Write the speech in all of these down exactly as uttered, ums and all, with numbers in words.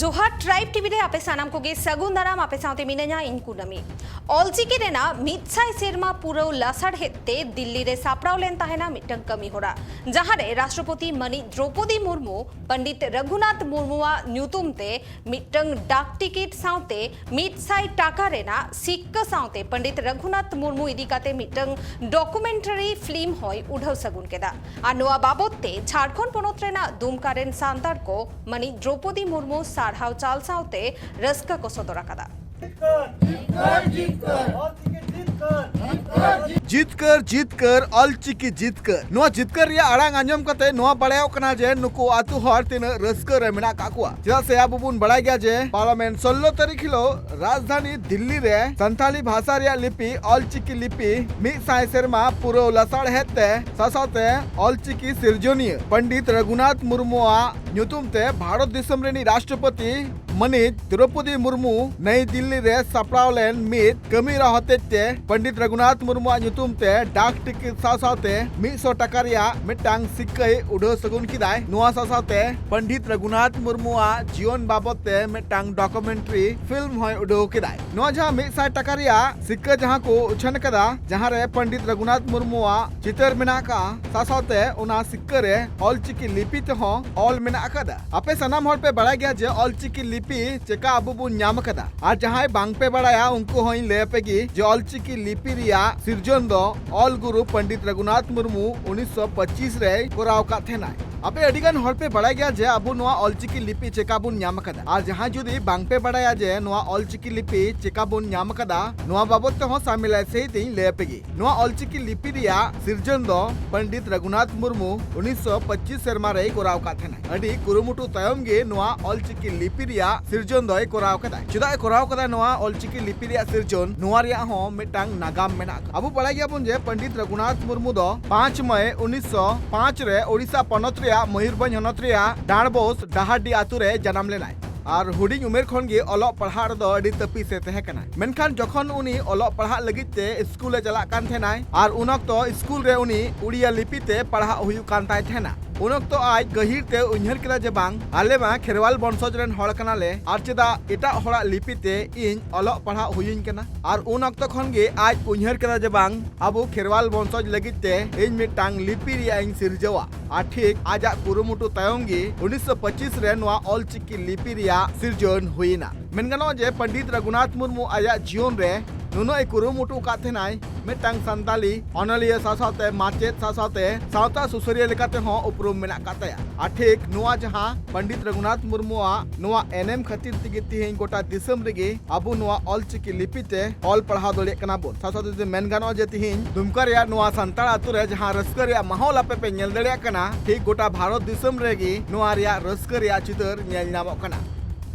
ᱡᱚᱦᱟᱨ tribe TV ᱨᱮ ᱟᱯᱮ ᱥᱟᱱᱟᱢ ᱠᱚᱜᱮ ᱥᱟᱹᱜᱩᱱ ᱫᱟᱨᱟᱢ᱾ ᱟᱯᱮ ᱥᱟᱶᱛᱮ ᱢᱤᱱᱟᱹᱧᱟ ᱤᱧ ᱠᱩᱱᱟᱹᱢᱤ᱾ ᱚᱞᱪᱤᱠᱤ ᱨᱮᱱᱟᱜ ᱢᱤᱫ ᱥᱟᱭ ᱥᱮᱨᱢᱟ ᱯᱩᱨᱟᱹᱣ ᱞᱟᱥᱟᱲᱦᱮᱫ ᱛᱮ ᱫᱤᱞᱞᱤ ᱨᱮ ᱥᱟᱯᱲᱟᱣ ᱞᱮᱱ ᱛᱟᱦᱮᱱᱟ ᱢᱤᱫᱴᱟᱝ ᱠᱟᱹᱢᱤ ᱦᱚᱨᱟ, ᱡᱟᱦᱟᱸ ᱨᱮ ᱨᱟᱥᱴᱨᱚᱯᱚᱛᱤ ᱢᱟᱹᱱᱤᱡ ᱫᱨᱚᱯᱚᱫᱤ ᱢᱩᱨᱢᱩ ᱯᱚᱱᱰᱤᱛ ᱨᱚᱜᱷᱩᱱᱟᱛᱷ ᱢᱩᱨᱢᱩᱣᱟᱜ ᱧᱩᱛᱩᱢ ᱛᱮ ᱢᱤᱫᱴᱟᱝ ᱰᱟᱠ ᱴᱤᱠᱤᱴ ᱥᱟᱶᱛᱮ ᱢᱤᱫ ᱥᱟᱭ ᱴᱟᱠᱟ ᱨᱮᱱᱟᱜ ᱥᱤᱠᱠᱟᱹ ᱥᱟᱶᱛᱮ ᱯᱚᱱᱰᱤᱛ ᱨᱚᱜᱷᱩᱱᱟᱛᱷ ᱢᱩᱨᱢᱩ ᱤᱫᱤ ᱠᱟᱛᱮ ᱢᱤᱫᱴᱟᱝ ᱰᱚᱠᱩᱢᱮᱱᱴᱟᱨᱤ ᱯᱷᱤᱞᱢ ᱦᱚᱸᱭ ᱩᱰᱷᱟᱹᱣ ᱥᱟᱹᱜᱩᱱ ᱠᱮᱫᱟ᱾ ᱟᱨ ᱱᱚᱣᱟ ᱵᱟᱵᱚᱛ ᱛᱮ ᱡᱷᱟᱲᱠᱷᱚᱸᱰ ᱯᱚᱱᱚᱛ ᱨᱮᱱᱟᱜ ᱫᱩᱢᱠᱟ ᱨᱮᱱ ᱥᱟᱱᱛᱟᱲ ᱠᱚ ᱢᱟᱹᱱᱤᱡ ᱫᱨᱚᱯᱚᱫᱤ ᱢᱩᱨᱢᱩ ᱥᱟᱨᱦᱟᱣ ᱪᱟᱞ ᱥᱟᱶᱛᱮ ᱨᱟᱹᱥᱠᱟᱹ ᱠᱚ ᱥᱚᱫᱚᱨ ᱟᱠᱟᱫᱟ᱾ ᱡᱤᱛᱠᱟᱹᱨ, ᱡᱤᱛᱠᱟᱹᱨ, ᱚᱞᱪᱤᱠᱤ ᱡᱤᱛᱠᱟᱹᱨ᱾ ᱡᱤᱛᱠᱟᱹᱨ, ᱡᱤᱛᱠᱟᱹᱨ, ᱚᱞᱪᱤᱠᱤ ᱡᱤᱛᱠᱟᱹᱨ᱾ ᱱᱚᱣᱟ ᱡᱤᱛᱠᱟᱹᱨ ᱨᱮᱭᱟᱜ ᱟᱲᱟᱝ ᱟᱸᱡᱚᱢ ᱠᱟᱛᱮ ᱱᱚᱣᱟ ᱵᱟᱲᱟᱭᱚᱜ ᱠᱟᱱᱟ ᱡᱮ ᱱᱩᱠᱩ ᱟᱹᱛᱩ ᱦᱚᱲ ᱛᱤᱱᱟᱹᱜ ᱨᱟᱹᱥᱠᱟᱹ ᱨᱮ ᱢᱮᱱᱟᱜ ᱠᱟᱜ ᱠᱚᱣᱟ᱾ ᱪᱮᱫᱟᱜ ᱥᱮ ᱟᱵᱚ ᱵᱚᱱ ᱵᱟᱲᱟᱭ ᱜᱮᱭᱟ ᱡᱮ ᱯᱟᱨᱚᱢᱮᱱ ᱥᱳᱞᱞᱳ ᱛᱟᱹᱨᱤᱠᱷ ᱦᱤᱞᱳᱜ ᱨᱟᱡᱽᱫᱷᱟᱱᱤ ᱫᱤᱞᱞᱤ ᱨᱮ ᱥᱟᱱᱛᱟᱞᱤ ᱵᱷᱟᱥᱟ ᱨᱮᱭᱟᱜ ᱞᱤᱯᱤ ᱚᱞᱪᱤᱠᱤ ᱞᱤᱯᱤ ᱢᱤᱫ ᱥᱟᱭ ᱥᱮᱨᱢᱟ ᱯᱩᱨᱟᱹᱣ ᱞᱟᱥᱟᱲᱦᱮᱫ ᱛᱮ ᱥᱟᱶᱥᱟᱶᱛᱮ ᱚᱞᱪᱤᱠᱤ ᱥᱤᱨᱡᱚᱱᱤᱭᱟᱹ ᱯᱚᱱᱰᱤᱛ ᱨᱚᱜᱷᱩᱱᱟᱛᱷ ᱢᱩᱨᱢᱩᱣᱟᱜ ᱧᱩᱛᱩᱢ ᱛᱮ ᱵᱷᱟᱨᱚᱛ ᱫᱤᱥᱚᱢ ᱨᱤᱱᱤᱡ ᱨᱟᱥᱴᱨᱚᱯᱚᱛᱤ ᱢᱟᱹᱱᱤᱡ ᱫᱨᱚᱯᱚᱫᱤ ᱢᱩᱨᱢᱩ ᱱᱟᱭᱤ ᱫᱤᱞᱞᱤ ᱨᱮ ᱥᱟᱯᱲᱟᱣ ᱞᱮᱱ ᱢᱤᱫ ᱠᱟᱹᱢᱤ ᱦᱚᱨᱟ ᱦᱚᱛᱮᱡ ᱛᱮ ᱯᱚᱱᱰᱤᱛ ᱨᱚᱜᱷᱩᱱᱟᱛᱷ ᱢᱩᱨᱢᱩᱣᱟᱜ ᱧᱩᱛᱩᱢ ᱛᱮ ᱰᱟᱠ ᱴᱤᱠᱤᱴ ᱥᱟᱶ ᱥᱟᱶᱛᱮ ᱢᱤᱫ ᱥᱚ ᱴᱟᱠᱟ ᱨᱮᱭᱟᱜ ᱢᱤᱫᱴᱟᱝ ᱥᱤᱠᱠᱟᱹᱭ ᱩᱰᱷᱟᱹᱣ ᱥᱟᱹᱜᱩᱱ ᱠᱮᱫᱟᱭ᱾ ᱱᱚᱣᱟ ᱥᱟᱶ ᱥᱟᱶᱛᱮ ᱯᱚᱱᱰᱤᱛ ᱨᱚᱜᱷᱩᱱᱟᱛᱷ ᱢᱩᱨᱢᱩᱣᱟᱜ ᱡᱤᱭᱚᱱ ᱵᱟᱵᱚᱛ ᱛᱮ ᱢᱤᱫᱴᱟᱝ ᱰᱚᱠᱩᱢᱮᱱᱴᱟᱨᱤ ᱯᱷᱤᱞᱢ ᱦᱚᱸᱭ ᱩᱰᱷᱟᱹᱣ ᱠᱮᱫᱟᱭ᱾ ᱱᱚᱣᱟ ᱡᱟᱦᱟᱸ ᱢᱤᱫ ᱥᱟᱭ ᱴᱟᱠᱟ ᱨᱮᱭᱟᱜ ᱥᱤᱠᱠᱟᱹ ᱡᱟᱦᱟᱸ ᱠᱚ ᱩᱪᱷᱟᱹᱱ ᱠᱟᱫᱟ, ᱡᱟᱦᱟᱸ ᱨᱮ ᱯᱚᱱᱰᱤᱛ ᱨᱚᱜᱷᱩᱱᱟᱛᱷ ᱢᱩᱨᱢᱩᱣᱟᱜ ᱪᱤᱛᱟᱹᱨ ᱢᱮᱱᱟᱜ ᱟᱠᱟᱫᱼᱟ, ᱥᱟᱶ ᱥᱟᱶᱛᱮ ᱚᱱᱟ ᱥᱤᱠᱠᱟᱹ ᱨᱮ ᱚᱞᱪᱤᱠᱤ ᱞᱤᱯᱤ ᱛᱮᱦᱚᱸ ᱚᱞ ᱢᱮᱱᱟᱜ ᱟᱠᱟᱫᱟ᱾ ᱟᱯᱮ ᱥᱟᱱᱟᱢ ᱦᱚᱲ ᱯᱮ ᱵᱟᱲᱟᱭ ᱜᱮᱭᱟ ᱡᱮ ᱚᱞᱪᱤᱠᱤ ᱞᱤᱯᱤ ᱪᱮᱠᱟ ᱟᱵᱚ ᱵᱚᱱ ᱧᱟᱢ ᱟᱠᱟᱫᱟ, ᱟᱨ ᱡᱟᱦᱟᱸᱭ ᱵᱟᱝ ᱯᱮ ᱵᱟᱲᱟᱭᱟ ᱩᱱᱠᱩ ᱦᱚᱸᱧ ᱞᱟᱹᱭ ᱟᱯᱮ ᱜᱮ ᱡᱮ ᱚᱞᱪᱤᱠᱤ ᱞᱤᱯᱤ ᱨᱮᱭᱟᱜ ᱥᱤᱨᱡᱚᱱ ᱫᱚ ᱚᱞ ᱜᱩᱨᱩ ᱯᱚᱱᱰᱤᱛ ᱨᱚᱜᱷᱩᱱᱟᱛᱷ ᱢᱩᱨᱢᱩ ᱩᱱᱤᱥᱥᱚ ᱯᱚᱸᱪᱤᱥ ᱨᱮᱭ ᱠᱚᱨᱟᱣ ᱟᱠᱟᱫ ᱛᱟᱦᱮᱱᱟᱭ᱾ ᱟᱯᱮ ᱟᱹᱰᱤ ᱜᱟᱱ ᱦᱚᱲ ᱯᱮ ᱵᱟᱲᱟᱭ ᱜᱮᱭᱟ ᱡᱮ ᱟᱵᱚ ᱱᱚᱣᱟ ᱚᱞᱪᱤᱠᱤ ᱞᱤᱯᱤ ᱪᱮᱠᱟ ᱵᱚᱱ ᱧᱟᱢ ᱟᱠᱟᱫᱟ, ᱟᱨ ᱡᱟᱦᱟᱸᱭ ᱡᱩᱫᱤ ᱵᱟᱝ ᱯᱮ ᱵᱟᱲᱟᱭᱟ ᱡᱮ ᱱᱚᱣᱟ ᱚᱞᱪᱤᱠᱤ ᱞᱤᱯᱤ ᱪᱮᱠᱟ ᱵᱚᱱ ᱧᱟᱢ ᱟᱠᱟᱫᱟ, ᱱᱚᱣᱟ ᱵᱟᱵᱚᱛ ᱛᱮᱦᱚᱸ ᱥᱟᱢᱤᱞᱟᱭ ᱥᱟᱹᱦᱤᱡ ᱤᱧ ᱞᱟᱹᱭ ᱟᱯᱮ ᱜᱮ᱾ ᱱᱚᱣᱟ ᱚᱞᱪᱤᱠᱤ ᱞᱤᱯᱤ ᱨᱮᱭᱟᱜ ᱥᱤᱨᱡᱚᱱ ᱫᱚ ᱯᱚᱱᱰᱤᱛ ᱨᱚᱜᱷᱩᱱᱟᱛᱷ ᱢᱩᱨᱢᱩ ᱩᱱᱤᱥᱥᱚ ᱯᱚᱸᱪᱤᱥ ᱥᱮᱨᱢᱟ ᱨᱮᱭ ᱠᱚᱨᱟᱣ ᱟᱠᱟᱫ ᱛᱟᱦᱮᱱᱟ᱾ ᱟᱹᱰᱤ ᱠᱩᱨᱩᱢᱩᱴᱩ ᱛᱟᱭᱚᱢ ᱜᱮ ᱱᱚᱣᱟ ᱚᱞᱪᱤᱠᱤ ᱞᱤᱯᱤ ᱨᱮᱭᱟᱜ ᱥᱤᱨᱡᱚᱱ ᱫᱚᱭ ᱠᱚᱨᱟᱣ ᱠᱟᱫᱟᱭ᱾ ᱪᱮᱫᱟᱜ ᱮ ᱠᱚᱨᱟᱣ ᱠᱟᱫᱟ ᱱᱚᱣᱟ ᱚᱞᱪᱤᱠᱤ ᱞᱤᱯᱤ ᱨᱮᱭᱟᱜ ᱥᱤᱨᱡᱚᱱ? ᱱᱚᱣᱟ ᱨᱮᱭᱟᱜ ᱦᱚᱸ ᱢᱤᱫᱴᱟᱝ ᱱᱟᱜᱟᱢ ᱢᱮᱱᱟᱜ ᱟᱠᱟᱫᱟ᱾ ᱟᱵᱚ ᱵᱟᱲᱟᱭ ᱜᱮᱭᱟᱵᱚᱱ ᱡᱮ ᱯᱚᱱᱰᱤᱛ ᱨᱚᱜᱷᱩᱱᱟᱛᱷ ᱢᱩᱨᱢᱩ ᱫᱚ ᱯᱟᱸᱪ ᱢᱟᱭ ᱩᱱᱤᱥᱥᱚ ᱯᱟᱸᱪ ᱨᱮ ᱳᱰᱤᱥᱟ ᱯᱚᱱᱚᱛ ᱨᱮᱭᱟᱜ ᱢᱚᱭᱩᱨᱵᱷᱚᱸᱡᱽ ᱦᱚᱱᱚᱛ ᱨᱮᱭᱟᱜ ᱰᱟᱸᱰᱵᱳᱥ ᱰᱟᱦᱟᱨᱰᱤ ᱟᱛᱳ ᱨᱮ ᱡᱟᱱᱟᱢ ᱞᱮᱱᱟᱭ᱾ ᱟᱨ ᱦᱩᱰᱤᱧ ᱩᱢᱮᱨ ᱠᱷᱚᱱ ᱜᱮ ᱚᱞᱚᱜ ᱯᱟᱲᱦᱟᱜ ᱨᱮᱫᱚ ᱟᱹᱰᱤ ᱛᱟᱹᱯᱤᱥ ᱮ ᱛᱟᱦᱮᱸ ᱠᱟᱱᱟ᱾ ᱢᱮᱱᱠᱷᱟᱱ ᱡᱚᱠᱷᱚᱱ ᱩᱱᱤ ᱚᱞᱚᱜ ᱯᱟᱲᱦᱟᱜ ᱞᱟᱹᱜᱤᱫ ᱛᱮ ᱥᱠᱩᱞ ᱮ ᱪᱟᱞᱟᱜ ᱠᱟᱱ ᱛᱟᱦᱮᱱᱟᱭ ᱟᱨ ᱩᱱ ᱚᱠᱛᱚ ᱥᱠᱩᱞ ᱨᱮ ᱩᱱᱤ ᱩᱲᱤᱭᱟ ᱞᱤᱯᱤ ᱛᱮ ᱯᱟᱲᱦᱟᱜ ᱦᱩᱭᱩᱜ ᱠᱟᱱ ᱛᱟᱭ ᱛᱟᱦᱮᱱᱟ, ᱩᱱ ᱚᱠᱛᱚ ᱟᱡ ᱜᱟᱹᱦᱤᱨ ᱛᱮ ᱩᱭᱦᱟᱹᱨ ᱠᱮᱫᱟ ᱡᱮ, ᱵᱟᱝ, ᱟᱞᱮ ᱢᱟ ᱠᱷᱮᱨᱣᱟᱞ ᱵᱚᱝᱥᱚᱡᱽ ᱨᱮᱱ ᱦᱚᱲ ᱠᱟᱱᱟᱞᱮ ᱟᱨ ᱪᱮᱫᱟᱜ ᱮᱴᱟᱜ ᱦᱚᱲᱟᱜ ᱞᱤᱯᱤ ᱛᱮ ᱤᱧ ᱚᱞᱚᱜ ᱯᱟᱲᱦᱟᱜ ᱦᱩᱭᱩᱧ ᱠᱟᱱᱟ? ᱟᱨ ᱩᱱ ᱚᱠᱛᱚ ᱠᱷᱚᱱ ᱜᱮ ᱟᱡ ᱩᱭᱦᱟᱹᱨ ᱠᱮᱫᱟ ᱡᱮ, ᱵᱟᱝ, ᱟᱵᱚ ᱠᱷᱮᱨᱣᱟᱞ ᱵᱚᱝᱥᱚᱡᱽ ᱞᱟᱹᱜᱤᱫ ᱛᱮ ᱤᱧ ᱢᱤᱫᱴᱟᱝ ᱞᱤᱯᱤ ᱨᱮᱭᱟᱜ ᱤᱧ ᱥᱤᱨᱡᱟᱹᱣᱟ᱾ ᱟᱨ ᱴᱷᱤᱠ ᱟᱡᱟᱜ ᱠᱩᱨᱩᱢᱩᱴᱩ ᱛᱟᱭᱚᱢ ᱜᱮ ᱩᱱᱤᱥᱥᱚ ᱯᱚᱸᱪᱤᱥ ᱨᱮ ᱱᱚᱣᱟ ᱚᱞᱪᱤᱠᱤ ᱞᱤᱯᱤ ᱨᱮᱭᱟᱜ ᱥᱤᱨᱡᱚᱱ ᱦᱩᱭᱮᱱᱟ᱾ ᱢᱮᱱ ᱜᱟᱱᱚᱜᱼᱟ ᱡᱮ ᱯᱚᱱᱰᱤᱛ ᱨᱚᱜᱷᱩᱱᱟᱛᱷ ᱢᱩᱨᱢᱩ ᱟᱭᱟᱜ ᱡᱤᱭᱚᱱ ᱨᱮ ᱱᱩᱱᱟᱹᱜ ᱮ ᱠᱩᱨᱩᱢᱩᱴᱩ ᱟᱠᱟᱫ ᱛᱟᱦᱮᱱᱟᱭ, ᱢᱤᱫᱴᱟᱝ ᱥᱟᱱᱛᱟᱞᱤ ᱚᱱᱚᱞᱤᱭᱟᱹ ᱥᱟᱶ ᱥᱟᱶᱛᱮ ᱢᱟᱪᱮᱫ ᱥᱟᱶ ᱥᱟᱶᱛᱮ ᱥᱟᱶᱛᱟ ᱥᱩᱥᱟᱹᱨᱤᱭᱟᱹ ᱞᱮᱠᱟᱛᱮ ᱦᱚᱸ ᱩᱯᱨᱩᱢ ᱢᱮᱱᱟᱜ ᱟᱠᱟᱫ ᱛᱟᱭᱟ᱾ ᱟᱨ ᱴᱷᱤᱠ ᱱᱚᱣᱟ ᱡᱟᱦᱟᱸ ᱯᱚᱱᱰᱤᱛ ᱨᱚᱜᱷᱩᱱᱟᱛᱷ ᱢᱩᱨᱢᱩᱣᱟᱜ ᱱᱚᱣᱟ ᱮᱱᱮᱢ ᱠᱷᱟᱹᱛᱤᱨ ᱛᱮᱜᱮ ᱛᱮᱦᱮᱧ ᱜᱚᱴᱟ ᱫᱤᱥᱚᱢ ᱨᱮᱜᱮ ᱟᱵᱚ ᱱᱚᱣᱟ ᱚᱞᱪᱤᱠᱤ ᱞᱤᱯᱤ ᱛᱮ ᱚᱞ ᱯᱟᱲᱦᱟᱣ ᱫᱟᱲᱮᱭᱟᱜ ᱠᱟᱱᱟ ᱵᱚᱱ᱾ ᱥᱟᱶ ᱥᱟᱶᱛᱮ ᱡᱩᱫᱤ ᱢᱮᱱ ᱜᱟᱱᱚᱜᱼᱟ ᱡᱮ ᱛᱤᱦᱤᱧ ᱫᱩᱢᱠᱟ ᱨᱮᱭᱟᱜ ᱱᱚᱣᱟ ᱥᱟᱱᱛᱟᱲ ᱟᱛᱳ ᱨᱮ ᱡᱟᱦᱟᱸ ᱨᱟᱹᱥᱠᱟᱹ ᱨᱮᱭᱟᱜ ᱢᱟᱦᱚᱞ ᱟᱯᱮ ᱯᱮ ᱧᱮᱞ ᱫᱟᱲᱮᱭᱟᱜ ᱠᱟᱱᱟ, ᱴᱷᱤᱠ ᱜᱚᱴᱟ ᱵᱷᱟᱨᱚᱛ ᱫᱤᱥᱚᱢ ᱨᱮᱜᱮ ᱱᱚᱣᱟ ᱨᱮᱭᱟᱜ ᱨᱟᱹᱥᱠᱟᱹ ᱨᱮᱭᱟᱜ ᱪᱤᱛᱟᱹᱨ ᱧᱮᱞ ᱧᱟᱢᱚᱜ ᱠᱟᱱᱟ᱾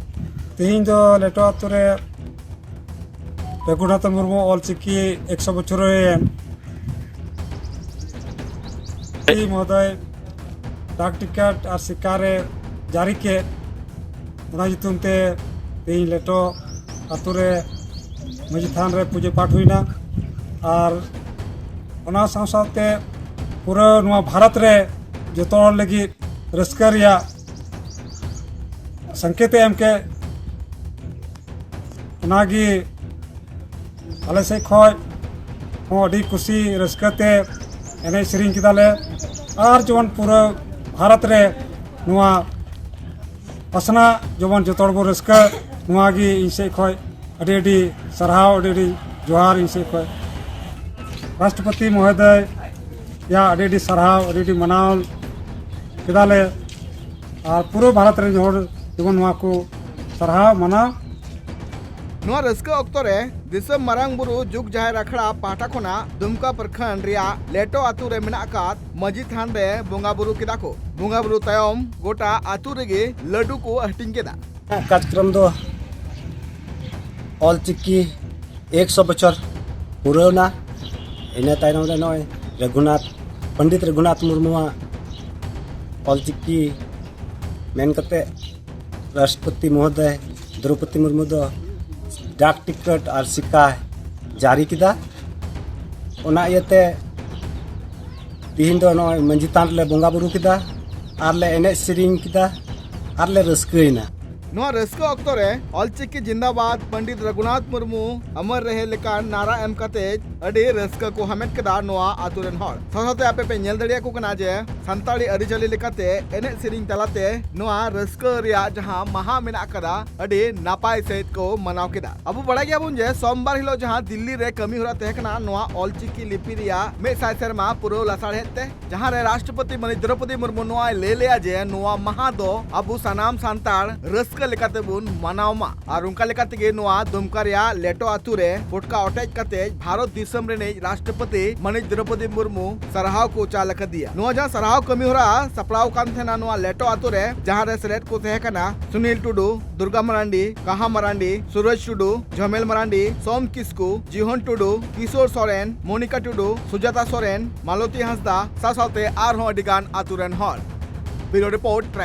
ᱛᱮᱦᱮᱧ ᱫᱚ ᱞᱮᱴᱚ ᱟᱛᱳ ᱨᱮ ᱨᱚᱜᱷᱩᱱᱟᱛᱷ ᱢᱩᱨᱢᱩ ᱚᱞᱪᱤᱠᱤ ᱮᱠᱥᱚ ᱵᱚᱪᱷᱚᱨ ᱦᱩᱭᱮᱱ ᱢᱚᱦᱳᱫᱚᱭ ᱰᱟᱠ ᱴᱤᱠᱤᱴ ᱟᱨ ᱥᱤᱠᱠᱟ ᱨᱮ ᱡᱟᱹᱨᱤ ᱠᱮᱫ, ᱚᱱᱟ ᱧᱩᱛᱩᱢ ᱛᱮ ᱛᱮᱦᱮᱧ ᱞᱮᱴᱚ ᱟᱛᱳ ᱨᱮ ᱢᱟᱹᱡᱷᱤ ᱛᱷᱟᱱ ᱨᱮ ᱯᱩᱡᱟᱹ ᱯᱟᱴ ᱦᱩᱭᱱᱟ᱾ ᱟᱨ ᱚᱱᱟ ᱥᱟᱶ ᱥᱟᱶᱛᱮ ᱯᱩᱨᱟᱹ ᱱᱚᱣᱟ ᱵᱷᱟᱨᱚᱛ ᱨᱮ ᱡᱚᱛᱚ ᱦᱚᱲ ᱞᱟᱹᱜᱤᱫ ᱨᱟᱹᱥᱠᱟᱹ ᱨᱮᱭᱟᱜ ᱥᱚᱝᱠᱮᱛ ᱮ ᱮᱢ ᱠᱮᱫ᱾ ᱚᱱᱟᱜᱮ ᱟᱞᱮ ᱥᱮᱫ ᱠᱷᱚᱱ ᱦᱚᱸ ᱟᱹᱰᱤ ᱠᱩᱥᱤ ᱨᱟᱹᱥᱠᱟᱹ ᱛᱮ ᱮᱱᱮᱡ ᱥᱮᱨᱮᱧ ᱠᱮᱫᱟᱞᱮ᱾ ᱟᱨ ᱡᱮᱢᱚᱱ ᱯᱩᱨᱟᱹ ᱵᱷᱟᱨᱚᱛ ᱨᱮ ᱱᱚᱣᱟ ᱯᱟᱥᱱᱟᱜ, ᱡᱮᱢᱚᱱ ᱡᱚᱛᱚ ᱦᱚᱲ ᱵᱚᱱ ᱨᱟᱹᱥᱠᱟᱹ, ᱱᱚᱣᱟ ᱜᱮ ᱤᱧ ᱥᱮᱫ ᱠᱷᱚᱱ ᱟᱹᱰᱤ ᱟᱹᱰᱤ ᱥᱟᱨᱦᱟᱣ, ᱟᱹᱰᱤ ᱟᱹᱰᱤ ᱡᱚᱦᱟᱨ ᱤᱧ ᱥᱮᱫ ᱠᱷᱚᱱ᱾ ᱨᱟᱥᱴᱨᱚᱯᱚᱛᱤ ᱢᱚᱦᱳᱫᱚᱭ ᱭᱟ ᱟᱹᱰᱤ ᱟᱹᱰᱤ ᱥᱟᱨᱦᱟᱣ, ᱟᱹᱰᱤ ᱟᱹᱰᱤ ᱢᱟᱱᱟᱣ ᱠᱮᱫᱟᱞᱮ᱾ ᱟᱨ ᱯᱩᱨᱟᱹ ᱵᱷᱟᱨᱚᱛ ᱨᱮᱱ ᱦᱚᱲ ᱡᱮᱢᱚᱱ ᱱᱚᱣᱟ ᱠᱚ ᱥᱟᱨᱦᱟᱣ ᱢᱟᱱᱟᱣ᱾ ᱱᱚᱣᱟ ᱨᱟᱹᱥᱠᱟᱹ ᱚᱠᱛᱚ ᱨᱮ ᱫᱤᱥᱚᱢ ᱢᱟᱨᱟᱝ ᱵᱩᱨᱩ ᱡᱩᱜᱽ ᱡᱟᱦᱮᱨ ᱟᱠᱷᱲᱟ ᱯᱟᱦᱴᱟ ᱠᱷᱚᱱᱟᱜ ᱫᱩᱢᱠᱟ ᱯᱨᱚᱠᱷᱚᱸᱰ ᱨᱮᱭᱟᱜ ᱞᱮᱴᱚ ᱟᱛᱳ ᱨᱮ ᱢᱮᱱᱟᱜ ᱟᱠᱟᱫ ᱢᱟᱹᱡᱷᱤ ᱛᱷᱟᱱ ᱨᱮ ᱵᱚᱸᱜᱟ ᱵᱩᱨᱩ ᱠᱮᱫᱟ ᱠᱚ᱾ ᱵᱚᱸᱜᱟ ᱵᱩᱨᱩ ᱛᱟᱭᱚᱢ ᱜᱚᱴᱟ ᱟᱛᱳ ᱨᱮᱜᱮ ᱞᱟᱹᱰᱩ ᱠᱚ ᱦᱟᱹᱴᱤᱧ ᱠᱮᱫᱟ᱾ ᱠᱟᱨᱡᱚᱠᱨᱚᱢ ᱫᱚ ᱚᱞᱪᱤᱠᱤ ᱮᱠᱥᱚ ᱵᱚᱪᱷᱚᱨ ᱯᱩᱨᱟᱹᱣᱱᱟ᱾ ᱤᱱᱟᱹ ᱛᱟᱭᱱᱚᱢ ᱨᱮ ᱱᱚᱜᱼᱚᱭ ᱨᱚᱜᱷᱩᱱᱟᱛᱷ, ᱯᱚᱱᱰᱤᱛ ᱨᱚᱜᱷᱩᱱᱟᱛᱷ ᱢᱩᱨᱢᱩᱣᱟᱜ ᱚᱞᱪᱤᱠᱤ ᱢᱮᱱ ᱠᱟᱛᱮ ᱨᱟᱥᱴᱨᱚᱯᱚᱛᱤ ᱢᱚᱦᱳᱫᱚᱭ ᱫᱨᱚᱣᱯᱚᱫᱤ ᱢᱩᱨᱢᱩ ᱫᱚ ᱰᱟᱠ ᱴᱤᱠᱤᱴ ᱟᱨ ᱥᱤᱠᱠᱟ ᱡᱟᱹᱨᱤ ᱠᱮᱫᱟ᱾ ᱚᱱᱟ ᱤᱭᱟᱹᱛᱮ ᱛᱤᱦᱤᱧ ᱫᱚ ᱱᱚᱜᱼᱚᱭ ᱢᱟᱹᱡᱷᱤ ᱛᱷᱟᱱ ᱨᱮᱞᱮ ᱵᱚᱸᱜᱟ ᱵᱩᱨᱩ ᱠᱮᱫᱟ, ᱟᱨ ᱞᱮ ᱮᱱᱮᱡ ᱥᱮᱨᱮᱧ ᱠᱮᱫᱟ, ᱟᱨ ᱞᱮ ᱨᱟᱹᱥᱠᱟᱹᱭᱮᱱᱟ᱾ ᱱᱚᱣᱟ ᱨᱟᱹᱥᱠᱟᱹ ᱚᱠᱛᱚ ᱨᱮ ᱚᱞᱪᱤᱠᱤ ᱡᱤᱱᱫᱟᱵᱟᱫ ᱯᱚᱱᱰᱤᱛ ᱨᱚᱜᱷᱩᱱᱟᱛᱷ ᱢᱩᱨᱢᱩ ᱚᱢᱚᱨ ᱨᱮᱦᱮ ᱞᱮᱠᱟᱱ ᱱᱟᱨᱟ ᱮᱢ ᱠᱟᱛᱮ ᱟᱹᱰᱤ ᱨᱟᱹᱥᱠᱟᱹ ᱠᱚ ᱦᱟᱢᱮᱴ ᱠᱮᱫᱟ ᱱᱚᱣᱟ ᱟᱛᱳ ᱨᱮᱱ ᱦᱚᱲ᱾ ᱥᱟᱶ ᱥᱟᱶᱛᱮ ᱟᱯᱮ ᱯᱮ ᱧᱮᱞ ᱫᱟᱲᱮᱭᱟᱠᱚ ᱠᱟᱱᱟ ᱡᱮ ᱥᱟᱱᱛᱟᱲᱤ ᱟᱹᱨᱤᱪᱟᱹᱞᱤ ᱞᱮᱠᱟᱛᱮ ᱮᱱᱮᱡ ᱥᱮᱨᱮᱧ ᱛᱟᱞᱟᱛᱮ ᱱᱚᱣᱟ ᱨᱟᱹᱥᱠᱟᱹ ᱨᱮᱭᱟᱜ ᱡᱟᱦᱟᱸ ᱢᱟᱦᱟ ᱢᱮᱱᱟᱜ ᱟᱠᱟᱫᱟ, ᱟᱹᱰᱤ ᱱᱟᱯᱟᱭ ᱥᱟᱹᱦᱤᱡ ᱠᱚ ᱢᱟᱱᱟᱣ ᱠᱮᱫᱟ᱾ ᱟᱵᱚ ᱵᱟᱲᱟᱭ ᱜᱮᱭᱟᱵᱚᱱ ᱡᱮ ᱥᱳᱢᱵᱟᱨ ᱦᱤᱞᱳᱜ ᱡᱟᱦᱟᱸ ᱫᱤᱞᱞᱤ ᱨᱮ ᱠᱟᱹᱢᱤ ᱦᱚᱨᱟ ᱛᱟᱦᱮᱸ ᱠᱟᱱᱟ ᱱᱚᱣᱟ ᱚᱞᱪᱤᱠᱤ ᱞᱤᱯᱤ ᱨᱮᱭᱟᱜ ᱢᱤᱫ ᱥᱟᱭ ᱥᱮᱨᱢᱟ ᱯᱩᱨᱟᱹᱣ ᱞᱟᱥᱟᱲᱦᱮᱫ ᱛᱮ, ᱡᱟᱦᱟᱸ ᱨᱮ ᱨᱟᱥᱴᱨᱚᱯᱚᱛᱤ ᱢᱟᱹᱱᱤᱡ ᱫᱨᱚᱯᱚᱫᱤ ᱢᱩᱨᱢᱩ ᱱᱚᱣᱟᱭ ᱞᱟᱹᱭ ᱞᱮᱜᱼᱟ ᱡᱮ ᱱᱚᱣᱟ ᱢᱟᱦᱟ ᱫᱚ ᱟᱵᱚ ᱥᱟᱱᱟᱢ ᱥᱟᱱᱛᱟᱲ ᱨᱟᱹᱥᱠᱟᱹ ᱞᱮᱠᱟᱛᱮ ᱵᱚᱱ ᱢᱟᱱᱟᱣ ᱢᱟ᱾ ᱟᱨ ᱚᱱᱠᱟ ᱞᱮᱠᱟ ᱛᱮᱜᱮ ᱱᱚᱣᱟ ᱫᱩᱢᱠᱟ ᱨᱮᱭᱟᱜ ᱞᱮᱴᱚ ᱟᱛᱳ ᱨᱮ ᱯᱚᱴᱠᱟ ᱚᱴᱮᱡ ᱠᱟᱛᱮ ᱵᱷᱟᱨᱚᱛ ᱫᱤᱥᱚᱢ ᱨᱤᱱᱤᱡ ᱨᱟᱥᱴᱨᱚᱯᱚᱛᱤ ᱢᱟᱹᱱᱤᱡ ᱫᱨᱚᱯᱚᱫᱤ ᱢᱩᱨᱢᱩ ᱥᱟᱨᱦᱟᱣ ᱠᱚ ᱪᱟᱞ ᱟᱠᱟᱫᱮᱭᱟ᱾ ᱱᱚᱣᱟ ᱡᱟᱦᱟᱸ ᱥᱟᱨᱦᱟᱣ ᱠᱟᱹᱢᱤ ᱦᱚᱨᱟ ᱥᱟᱯᱲᱟᱣ ᱠᱟᱱ ᱛᱟᱦᱮᱱᱟ ᱱᱚᱣᱟ ᱞᱮᱴᱚ ᱟᱛᱳ ᱨᱮ, ᱡᱟᱦᱟᱸ ᱨᱮ ᱥᱮᱞᱮᱫ ᱠᱚ ᱛᱟᱦᱮᱸ ᱠᱟᱱᱟ ᱥᱩᱱᱤᱞ ᱴᱩᱰᱩ, ᱫᱩᱨᱜᱟ ᱢᱟᱨᱟᱱᱰᱤ, ᱠᱟᱦᱟ ᱢᱟᱨᱟᱱᱰᱤ, ᱥᱩᱨᱚᱡᱽ ᱴᱩᱰᱩ, ᱡᱷᱚᱢᱮᱞ ᱢᱟᱨᱟᱱᱰᱤ, ᱥᱳᱢ ᱠᱤᱥᱠᱩ, ᱡᱤᱦᱚᱱ ᱴᱩᱰᱩ, ᱠᱤᱥᱳᱨ ᱥᱚᱨᱮᱱ, ᱢᱚᱱᱤᱠᱟ ᱴᱩᱰᱩ, ᱥᱩᱡᱟᱛᱟ ᱥᱚᱨᱮᱱ, ᱢᱟᱞᱚᱛᱤ ᱦᱟᱸᱥᱫᱟ, ᱥᱟᱶ ᱥᱟᱶᱛᱮ ᱟᱨᱦᱚᱸ ᱟᱹᱰᱤ ᱜᱟᱱ ᱟᱛᱳ ᱨᱮᱱ ᱦᱚᱲ᱾ Bureau Report, Tribe